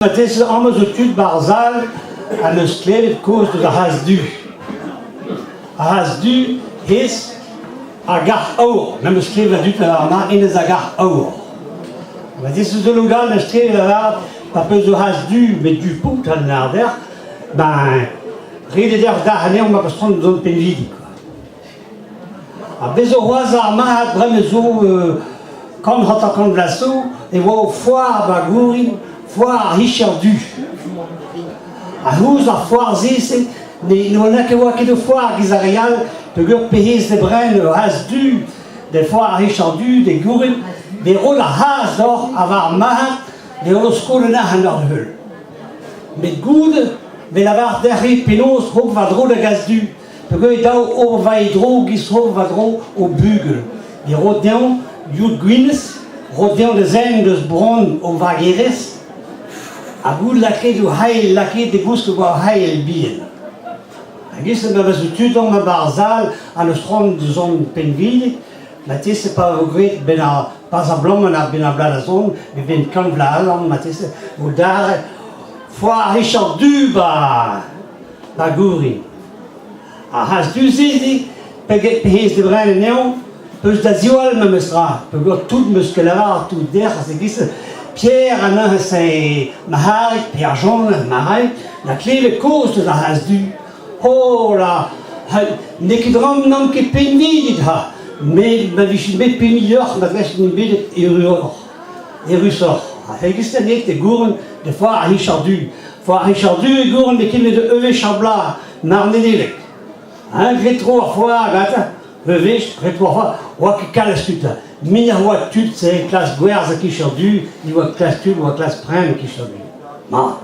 Marteze amañ zo tud 'ba ar sal ha 'neus klevet kaoz deus ar c'hazh du. Ar c'hazh du, hezh a gar aour. Me 'm eus klevet a dud lavar hennezh a gar aour. Marteze zo lod all 'neus klevet lavaret pa peus ur c'hazh du met du paotr an arder, ben ret eo deoc'h dalc'h anezhañ ma peus c'hoant dont pinvidik. Ha bez zo c'hoazh ar marc'had bremañ zo 150 vloaz zo e oa o foar 'ba Gourin, foar ar richer du. Ha ouzh ar foar-se ne oa ket oa ket o foar giz ar re all peogwir pehez de bren ur c'hazh du de foar ar richer du de Gourin de roll ar c'hazh deoc'h ha war ar marc'had de roll skol an arc'hant d'ar heul. Met goude 'vez lavaret deoc'h penaos 'raok war-dro da gazh du. Peogwir dav ober war e dro 'giz-tro war-dro o bugel. Ne ro dezhañ yod gwinizh, ro dezhañ da zen deus bronn o vagerez ha goût lakaet o c'hael lakaet da gousket war o c'hael bihan. Hag e-se ma vez tud amañ 'ba ar sal ha n'eus c'hoant da zont pinvidik, marteze pa vo graet 'benn ar pas ar bloaz-mañ na 'benn ar bloaz da zont, e vin kant vloaz all marteze, vo dare foar Richard Du 'ba 'ba Gourin. Ar c'hazh du-se peget p'ez debret anezhañ peus da ziwall memes tra peogwir tout 'meus ket lavaret tout dec'h se giz Pierre ha neuze se Marc'harid pe ar Jean Marc'harid na klevet kaoz deus ar c'hazh du. Oh là n'eo ket dram n'on ket pinvidik ha met ma vije bet pinvidoc'h ma vefen bet erruoc'h errusoc'h. Ha e-giz-se n'eo ket gouren de foar ar Richard Du. Foar Richard Du e gouren n'eo ket met ur wech ar bloaz Mar Nedeleg. Hein, graet tro ar foar gantañ, ur wech, graet tro ar foar, oa ket kalz tud da. Muioc'h oa tud se klas gwerzh e kicher du, ni oa klas tud oa klas prenn e kicher du. Ma,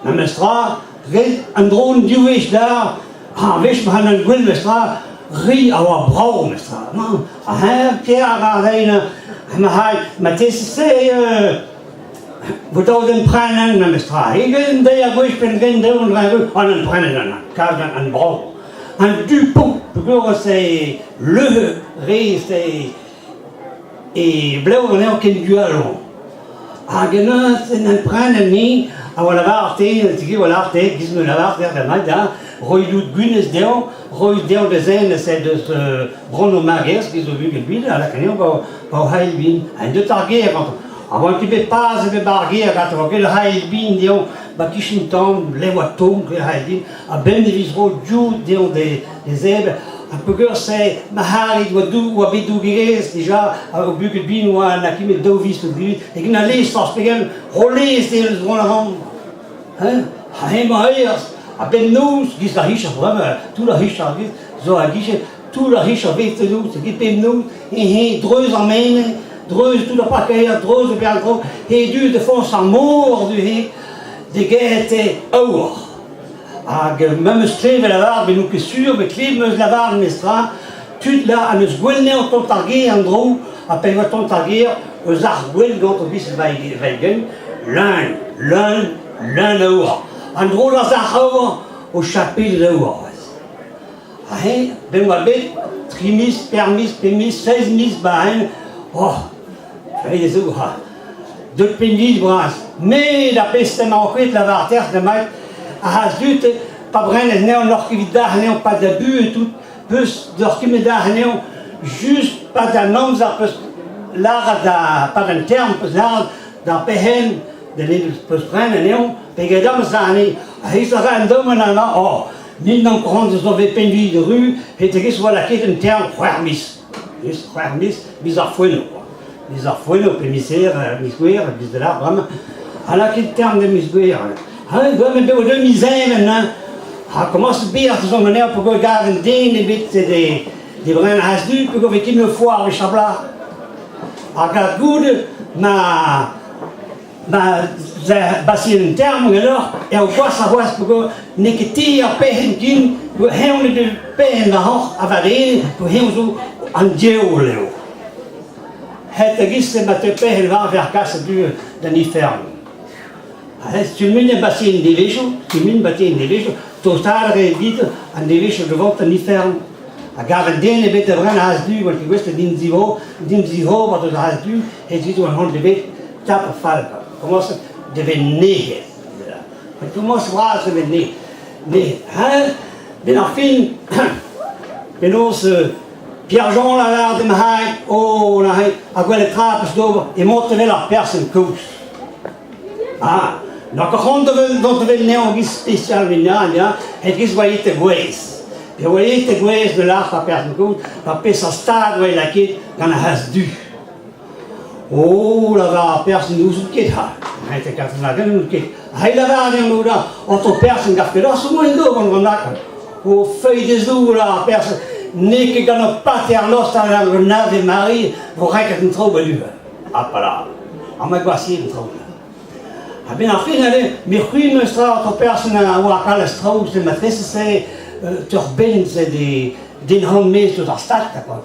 memes tra, graet an dro an div wech da, ar wech ma c'hallan gwell memes tra, ri a oa brav memes tra. Ma, ha heñ, Pierre a ra reiñ, ma c'hall, marteze se Vo dav d'en prenañ memestra. Evel deiz ar gwech penn-grenn dezho an dra an en prenañ an kalz an brav. An du pou peogwir se leuhe re se e blev anezhañ ken du all oa. Hag neuze en en prenañ ni a oa lavaret te, te oa lavaret te, giz me lavaret te da da, roit out gwinez dezhañ, roit dezhañ da zen se deus Bruno Maguez, giz o bugel bid, a lak anezhañ ba o c'hael bin. Ha deut ar gêr gantañ. Ha oan ket bet paz ebet 'ba ar gêr gantañ, oa ket ur c'hael bin dezhañ 'ba kichen tan, lec'h oa tomm, ket ur c'hael bin. Ha benn e viz ro div dezhañ d'e zebr. Ha peogwir se Marc'harid oa dou oa bet dougerez dija, hag o bugel bin oa n'a ket met daou viz pe dri viz, hag na lez forzh pegen, ro lez dezhañ eus mont a ran. Hein? Ha hemañ aes, ha bemnoz, giz ar richard bremañ, tout ar richard zo a gichen, Tout ar richard vez-te-noz, get bemnoz, he dreuz an menez, dreuz tout ar parkeier, dreuz e berr he du de foñs ar mor du-he, degaet aour. Hag ma 'm eus klevet lavar, met n'on ket sur, met klevet 'm eus lavar memestra, tud là ha 'neus gwell anezhañ tont ar gêr en-dro, ha pa oa tont ar gêr, eus ar gwell gant o biz vel-gen, leun, leun, leun aour. An dro da sac'h aour, o chapeled aour. Aze, ben oa bet tri miz, per miz, pe miz, seizh miz 'ba en, oh, feiz zo ha deut pinvidik bras. Met ar pezh emañ ket lavar dec'h demañ, ar zut pa brenez anezhañ n'oc'h ket evit dalc'h anezhañ pas da buhez tout, peus n'oc'h ket met dalc'h anezhañ just pas d'an amzer peus lâret da pas d'an term peus lâret d'ar perc'henn da peus prenet anezhañ peget amzer anezhañ. Ha hezh a ra an daou-mañ amañ, oh 1940 zo bet pinvidik ru, hetegezh oa lakaet un term c'hwec'h miz. Miz, c'hwec'h miz, miz ar foennoù kwa. Miz ar foennoù pe miz here, miz gouere, miz de l'ar bremañ. Ha lakaet term da miz gouere. Ha bremañ bet oa miz even hein. Ha komañset bezañ zo anezhañ peogwir gaven den ebet de de bren az-du peogwir vez ket foar wech ar bloaz. Hag ar goude ma Ma basit un term ganeoc'h eo gwashoc'h c'hoazh peogwir n'eo ket te ar perc'henn ken, eñ eo perc'henn ac'hanoc'h ha va den, eñ zo an diaoul eo. Het a-giz-se ma teu perc'henn war ver kaset du d'an ifern. Ha setu mui basit an devezhioù, setu mui basit an devezhioù, tostaat a rae dit an devezhioù da vont d'an ifern. A gav den ebet da brenañ az-du, oa ket gouestlet din zivro, din zivober deus az-du, he zit oa c'hoant ebet tap fall. Komañset de vez nec'het. Komañs bras eo ne ne hein 'benn ar fin penaos Pierre-Jean a lâr dimp oh neuze ha gwelet tra 'peus d'ober emañ evel ar person kozh. Ah, n'oc'h ket c'hoant da dont da vel anezhañ giz spesial evit ya, ya, e-giz oa aet gwez. Pe oa aet gwez da lâr ar person kozh, ar peseurt stad oa lakaet gant ar c'hazh du. Oh, lavar ar person n'ouzon ket ha. Eñ te kavet ma n'ouzon ket. Ha lavar din oda, Otto person gav ket oc'h zo en do gant an lakaat. O feiz dezho la ar person n'eo ket gant ur pater noster an Ave Marie vo reket an traoù a-du. Ha pala. Amañ gwashiet an traoù. A-benn ar fin, allez, me c'hwi meus tra Otto person a oa kalz traoù se matrese-se torr-benn-se de den han maez deus ar stad quoi.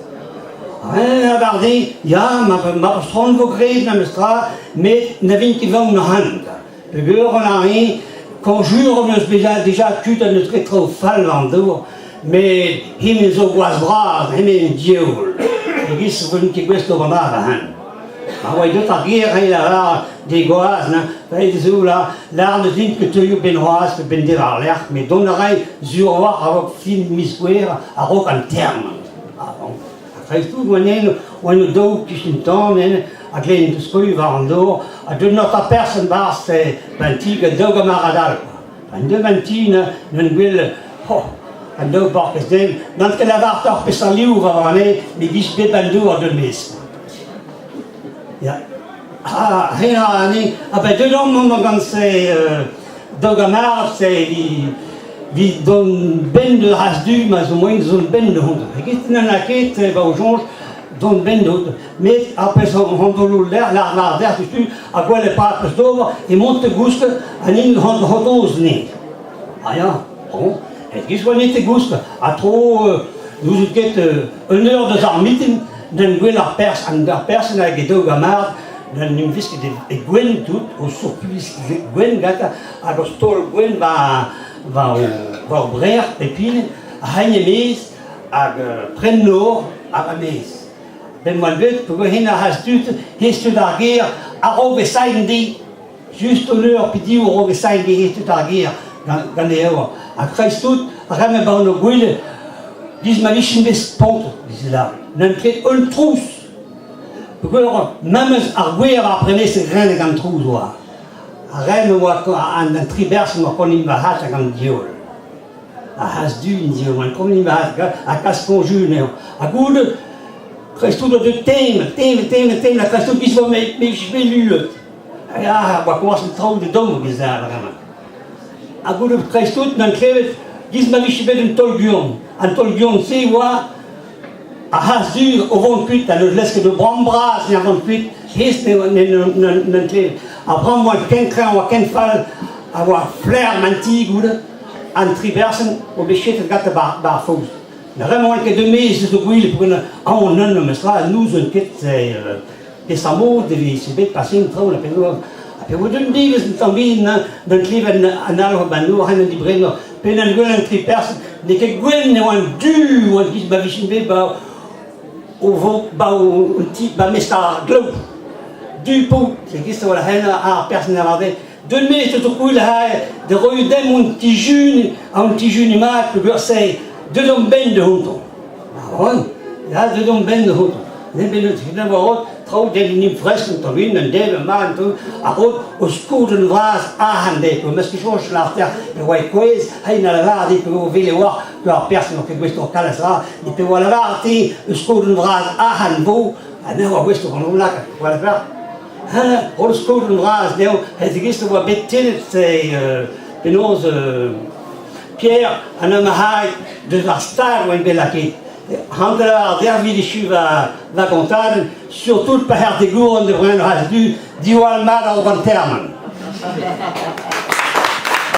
Eñ a lavar din, ya, ma ma patron vo graet memes tra, met ne vin ket gant an Peogwir a rin, koñjur hon eus bezañ dija tud ha n'eus ket traoù fall war an dour, met hemañ zo gwazh bras, hemañ un diaoul. E-giz 'vo ket gouest d'ober mat ac'hann. Ma oa deut ar ger eñ lavar d'he gwaz, na, zo la, lâr n'eus din ket teuio 'benn c'hoazh pe 'benn dewarlerc'h, met dont a ray sur a-walc'h a-raok fin miz Gouere, a-raok an termen. Ah bon. Dreist-tout oa eno, oa eno daou kichen tan enne, a gleent skoilh war an nor, ha deut n'oa person 'barzh 'ba 'n ti gant daou gamarad all. An deut 'ba 'n ti n'eun gwel, oh, an daou barkez den, n'ant ket lavaret deoc'h peseurt liv war warne, met 'vije bet an dour deut maez. Ya. Ah, hen a ane, ha ben deut omp gant se daou gamarad, se evit dont benn d'ur c'hazh du ma zo moaien da zont benn d'hont. E-giz n'en a ket ba o soñj dont benn d'hont. Met ar pezh hon lec'h lar lar dec'h diouzhtu ha gwell e pa peus d'ober e mont te gousket ha nin hon c'hortoz ne. Ah ya, bon, e-giz oa net te gousket. Ha tro n'ouzout ket un eur deus ar mitin d'en gwell ar pers an ar person hag e daou gamarad d'en em visket e gwenn tout, o surplis gwenn gantañ hag o staol gwenn war war war brec'h pep hini, a-hagn e-maez hag prenn nor hag a-maez. Benn oan bet, peogwir ar c'hazh tud, hezh tud ar gêr, a-raok e sailh dezhi, just un eur pe div a-raok e sailh dezhi hezh tud ar gêr gant e eur. Ha kreiz-tout, bremañ 'ba an o gwele, giz ma vijent bet spontet, giz lâret. N'eus ket un trouz. Peogwir memes ar gwer ar prenestr grenet gant trouz oa. Ar ren oa an tri berson oa konin va c'hazh hag an diaoul. Ar c'hazh du en diaoul, oan konin va c'hazh ha kas koñjun eo. Ha goude, dreist-tout o deus tem, tem, tem, tem, ha dreist-tout giz vo me me luet. Ya, oa komañs an traoù da domm giz bremañ. Ha goude dreist-tout n'an klevet giz ma vije bet un taol-buan. An taol-buan-se oa Ar c'hazh du o vont kuit ha n'eus lesket ur bramm bras ne vont kuit hezh n'en klevet. Ar bramm oa ken kreñv oa ken fall a oa flaer man ti goude an tri berson o bet chetet gante 'ba ar foz. Bremañ oant ket e-maez eus o gwele peogwir aon neun memestra n'ouzon ket peseurt mod e veze bet paseet an traoù na penaos. Ha peogwir un devezh un tamm bihan d'an klevet an alc'hwez 'ba nor an dibrenner Pe n'en gwel an tri person n'eo ket gwenn eo an du oa giz ma vijent bet ba o vo ba o ti ba mestr ar glaou. Du paotr, e-giz oa hen ar person a lâre Deut maez deus ho kouil aze da roiñ demp hon ti-jun ha hon ti-jun mat peogwir se deut omp benn da hontañ. Ah ya, deut omp benn da hontañ. Ne bet neus war rod traoù den nim fresk un tamm un dev mat un tamm a rod o skodenn vras arc'hant dezhe meus ket soñj lâr pe oa e kouezh ha na lavar dit pe o wele oa pe ar person n'oa ket gouest d'ober kalz ra et pe oa lavar te eus skodenn vras arc'hant vo ha me oa gouest d'ober lakaat voilà faire ha hol skodenn vras dezho ez oa bet tennet penaos Pierre an Amahai deus ar stad oa bet lakaet Hanter ar dervi echu va, va gontadenn, surtout pa c'her degouron de vrein du, diwall mat ar an termen.